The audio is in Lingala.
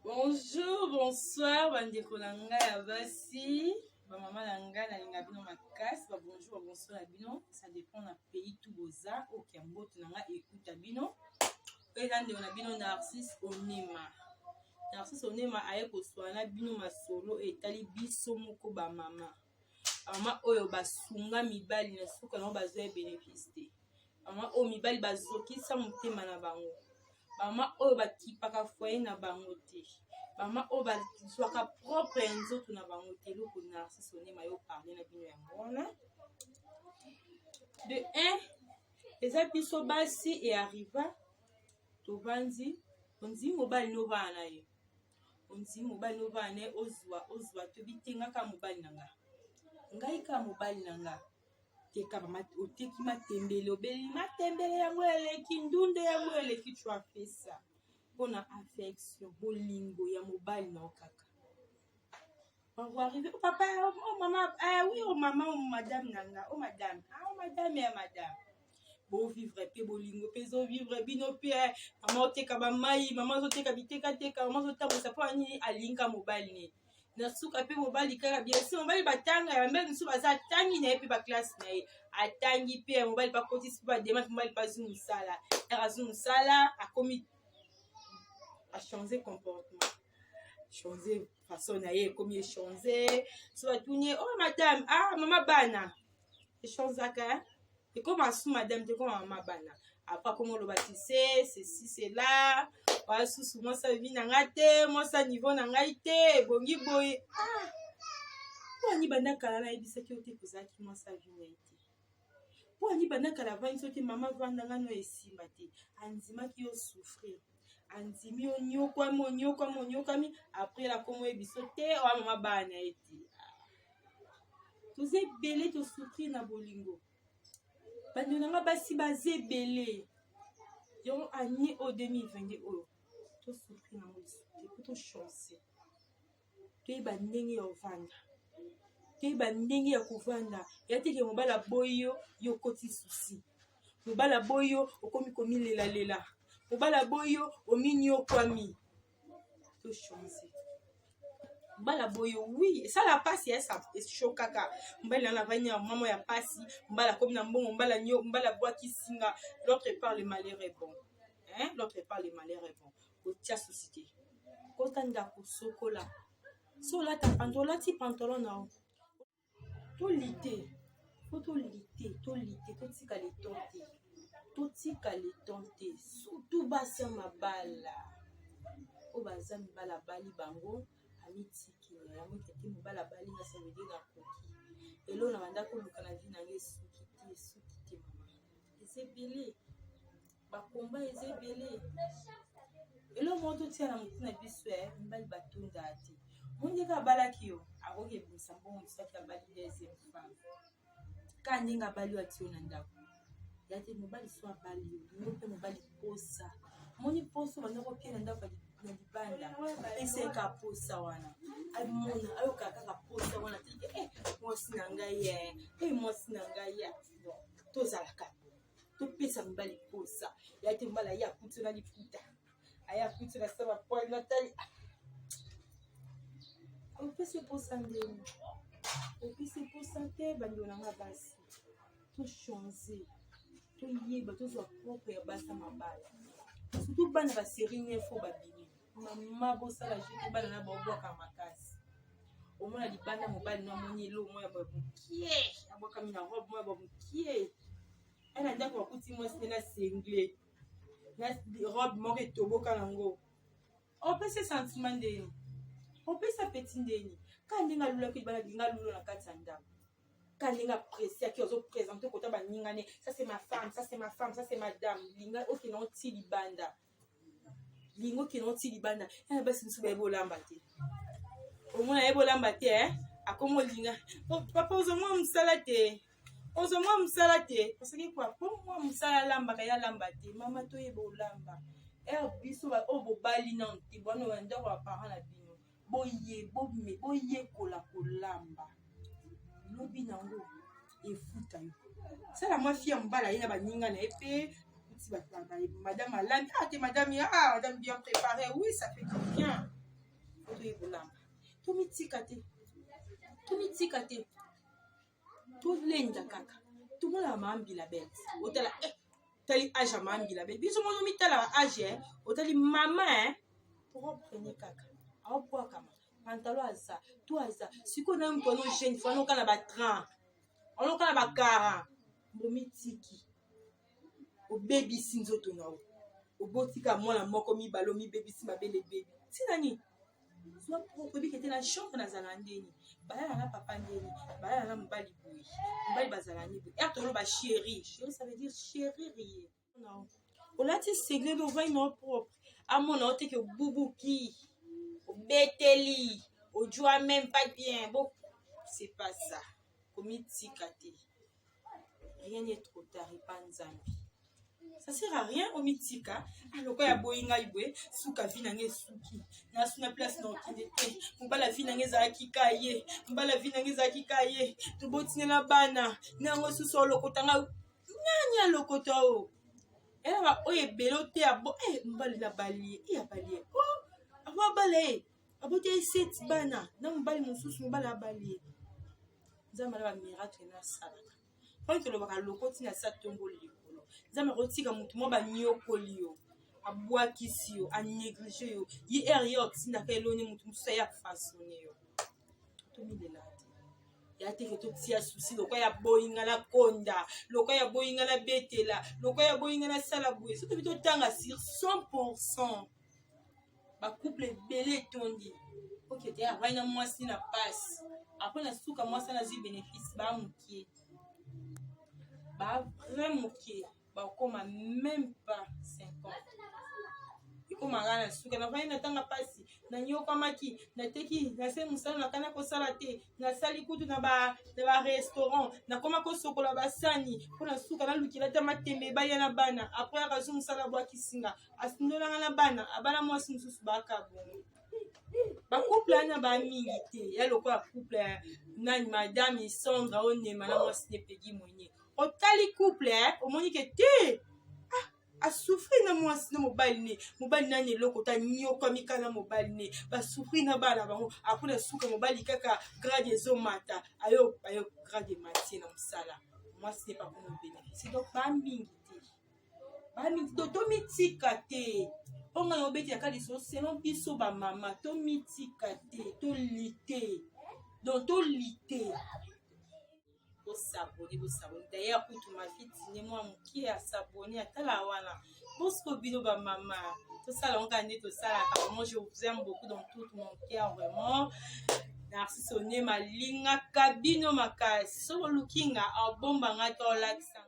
Bonjour, bonsoir bandeko na ngai ya basi, ba mama na ngai nalinga bino makasi, ba bonjour, ba bonsoir na bino, ça dépend na pays tout boza, oyo mbote na ngai ekuta bino. Oyo eza ndeko na bino Narcisse Onema. Narcisse Onema aye koswana na bino masolo etali biso moko ba mama. Mama oyo basunga mibali na suka nango bazwa ye bénéfice te. Mama oyo mibali bazokisa motema na bango. Mama oyo bakipaka foyer na bango te. Mama oyo bazwaka propre ya nzoto na bango te. Eloko Narcisse Onema yo parle na bino yango wana. De 1 eza biso basi e arriva tovandi ondimi mobali no ovanda na ye ondimi mobali no ovanda na ye ozwa ozwa toyebi te nga kaka mobali na nga ngai kaka mobali na nga teka oteki matembele obeli matembele yango eleki ndunda yango eleki tu as fait ça mpona affection bolingo ya mobali na yo kaka. On va arriver, oh papa, oh, oh maman, ah oui, oh maman, oh madame nanga, oh madame, ah oh madame ya madame. bovivre mpe bolingo mpe ezovivre bino mpe eh, mama oteka bamai, mama azoteka bitekateka, mama azotambwisa mpo nini alinga mobali ne na suka mpe mobali kaka bien sûr mobali batanga ya mbele mosusu baza atangi na ye mpe baklasse na ye atangi mpe mobali bakotisi mpe bademande, mobali mpe azwi mosala ere azwi mosala akomi achange comportement, change façon na ye ekomi echange. So batuni ye, oh madame, ah mama bana echangeaka ekoma su madame te, ekoma mama bana. Après akoma oloba ti se ceci cela, wasusu mwasi abibi na ngai te, mwasi ya niveau na ngai te, ebongi boye. Ah, mpo ani banda kala nayebisaki yo te kozalaki mwasi avi na ye te? Mpo ani banda kala avandisi yo te, mama vanda ngai no esimba te? Andimaki yo souffrir, andimi yo nyokwami, onyokwami, onyokwami. Après nakoma oyebiso te oya mama bana na ye te. Toza ebele tosouffrir na bolingo, bandeko na nga basi baza ebele. Yango année oyo 2022 oyo tosouffrir nango lisusu te, po tochance toyeba ndenge ya kovanda, toyeba ndenge ya kovanda. Ya teke mobali aboyi yo, yo okoti susi, mobali aboyi yo, okomi komilelalela, mobali aboyi yo, ominyokwami. Tochange. Mobali aboyi yo, oui, esala mpasi, eshokaka. Mobali nanga avandi na mama ya mpasi, mobali akomi na mbongo, mobali anyo, mobali abwaki singa. L'autre part le malheur est bon, hein? L'autre part le malheur est bon. Kotia susi te, kota ndako, sokola, so olata pantalon, olati pantalon na yo. Tolite po tolite, tolite, totika leton te, totika leton te, surtout basi ya mabala oyo baza mibali abali bango amitiki na yango ete mobali abali nga, ça veut dire nakoki eloko na banda koluka na vie na ngai esuki te, esuki te. Mama, eza ebele bakomba, eza ebele. Eloko moko totia na motu na biso, mibali batondaka te. Mo ndenge abalaki yo, akoki ebimisa mbongo soki abali deuxième femme. Kaka ndenge abali yo, atie yo na ndako ya te. Mobali so abali yo, lingo mpe mobali posa moni poso banda kopia na ndako na libanda, pesa ye kaka posa wana, amona ayoka kaka posa wana tike eh, mwasi na ngai ye eh, mwasi na ngai ye. Bon, tozalaka topesa mobali posa ya te. Mobali aye akuti na liputa, aye akuti na sa bapoils, natali opesi posa ndeni, opesi posa te. Bandeko na nga basi, tochange, toyeba tozwa propre ya basi ya mabala, surtout bana basérie 9 oyo babimi. Mama, bosala jete bana na baobwaka makasi. Omona libanda mobali no amoni elo moko ya mokie, abwakami na robe moko ya mokie aye na ndako, bakuti mwasi nde na singlet na robe moko etoboka nango. Opesi sentiment ndeni, opesa peti ndeni? Ka ndenge alulaki libala, linga alulo na kati ya ndako, ka ndenge appréciaki, ozoprésente kota baningane, ça c'est ma femme, ça c'est ma femme, ça c'est madame. Linga okende oti libanda, linga okende oti libanda. Yana basi mosusu bayebi olamba te, omona ayebi olamba te, akomi olinga papa ozwa mwa mosala te, ozwa mwa mosala te, parce que quoi? Po mwa mosala alambaka, ye alamba te. Mama, toyeba olamba. Ere biso oyo bobali nano te, bwana ya ndako ya parent na bino, boye boyekola kolamba, lobi nango efuta yo. Sala mwa fia mobali aye na baninga na ye mpe akuti madame alambi. Ah te, madame, ah madame, bien préparé, oui, ça fait du bien. Po toyeba olamba. Tomitika te. Tomitika te. Tolenda kaka. Tomonaka mama Mbila bete. Otala eh tali age ya mama Mbila bete. Biso moko mitala ba age eh. Otali mama eh propre ne kaka. Aobwakama. Pantalon aza, to aza. Sikoyo na moto ano jeune fille anoka na ba 30. Anoka na ba 40. Bomitiki. Obebisi nzoto na yo. Obotika mwana moko mibale omibebisi mabele ebebi. Ntina nini? Zwa propre ebike te na chambre nazala ndeni. Balala na papa ndeni, balala na mobali boye. Mobali bazala ni boye. Ere toloba chéri. Chéri ça veut dire chérir ye. Olati singlet ovandi na yo propre. Amona yo te ke obubuki. Obeteli. Ojua même pas bien. Bon, c'est pas ça. Komitika te. Rien n'est trop tard epa Nzambe. Ça sert à rien omitika. Aloko ya boyi ngai boye, suka vie na ngai esuki. Nasu na place na okende te. Mobala vie na ngai ezalaki ka ye. Mobala vie na ngai ezalaki ka ye. Tobotine na bana. Na yango susu olokota ngai. Nani alokota o? Ela ba oyo ebele ote ya bo eh mobali na bali ye, eh abali ye. Oh, abo abala ye. Aboti ye sept bana na mobali mosusu mobali abali ye. Nzambe na ba miracle na asalaka. Mpo tolobaka lokoti na sa tomboli likolo. Nzambe akotika motu mwa banyokoli yo. Abwakisi yo, anéglige yo. Ye ere ye otindaka eloni motu mosusu aye afaçonne yo. Tomilela te. Ya te ke totia susi lokwa ya boyinga na konda, lokwa ya boyinga na betela, lokwa ya boyinga na sala boye. Soki tobi totanga sur 100% ba couple ebele etondi. Ok te avandi na mwasi na pasi. Après na suka mwasi wana azwi bénéfice ba mokie. Ba vrai mokie. Bakoma même pas 50. Ekomaka na suka navandi na tanga pasi nanyokwamaki nateki nasali mosala nakana kosala te nasali kutu na ba na ba restaurant nakoma kosokola basani mpo na suka nalukela ata matembe ebaya na bana apres akazwi mosala abwakisinga asundolanga na bana abala mwasi mosusu baka bongo bacouple wana ba mingi te ya lokola couple ya nani madame Sandra Onema na mwasi ne Peggy Mwenye otali couple eh, omoni ke te ah, asouffrir na mwasi na mobali ne mobali nani eloko ta nyokwami kaka na mobali ne basouffrir na bana bango apres na suka mobali kaka grade ezomata ayo ayo grade ematie na mosala mwasi ne pakomo bénéficie donc ba mingi te ba mingi to tomitika te mpo ngai obetelaka lisolo selon biso bamama tomitika te tolite donc tolite bosabone bosabone d'ailleurs kutu mafiti ne mwa mokie asabone atala wana bosiko bino bamama tosala yango kaka nde tosalaka. Vraiment, je vous aime beaucoup dans tout mon cœur. Vraiment, Narcisse Onema alingaka bino makasi. Soki oluki nga abombanga to olakisa.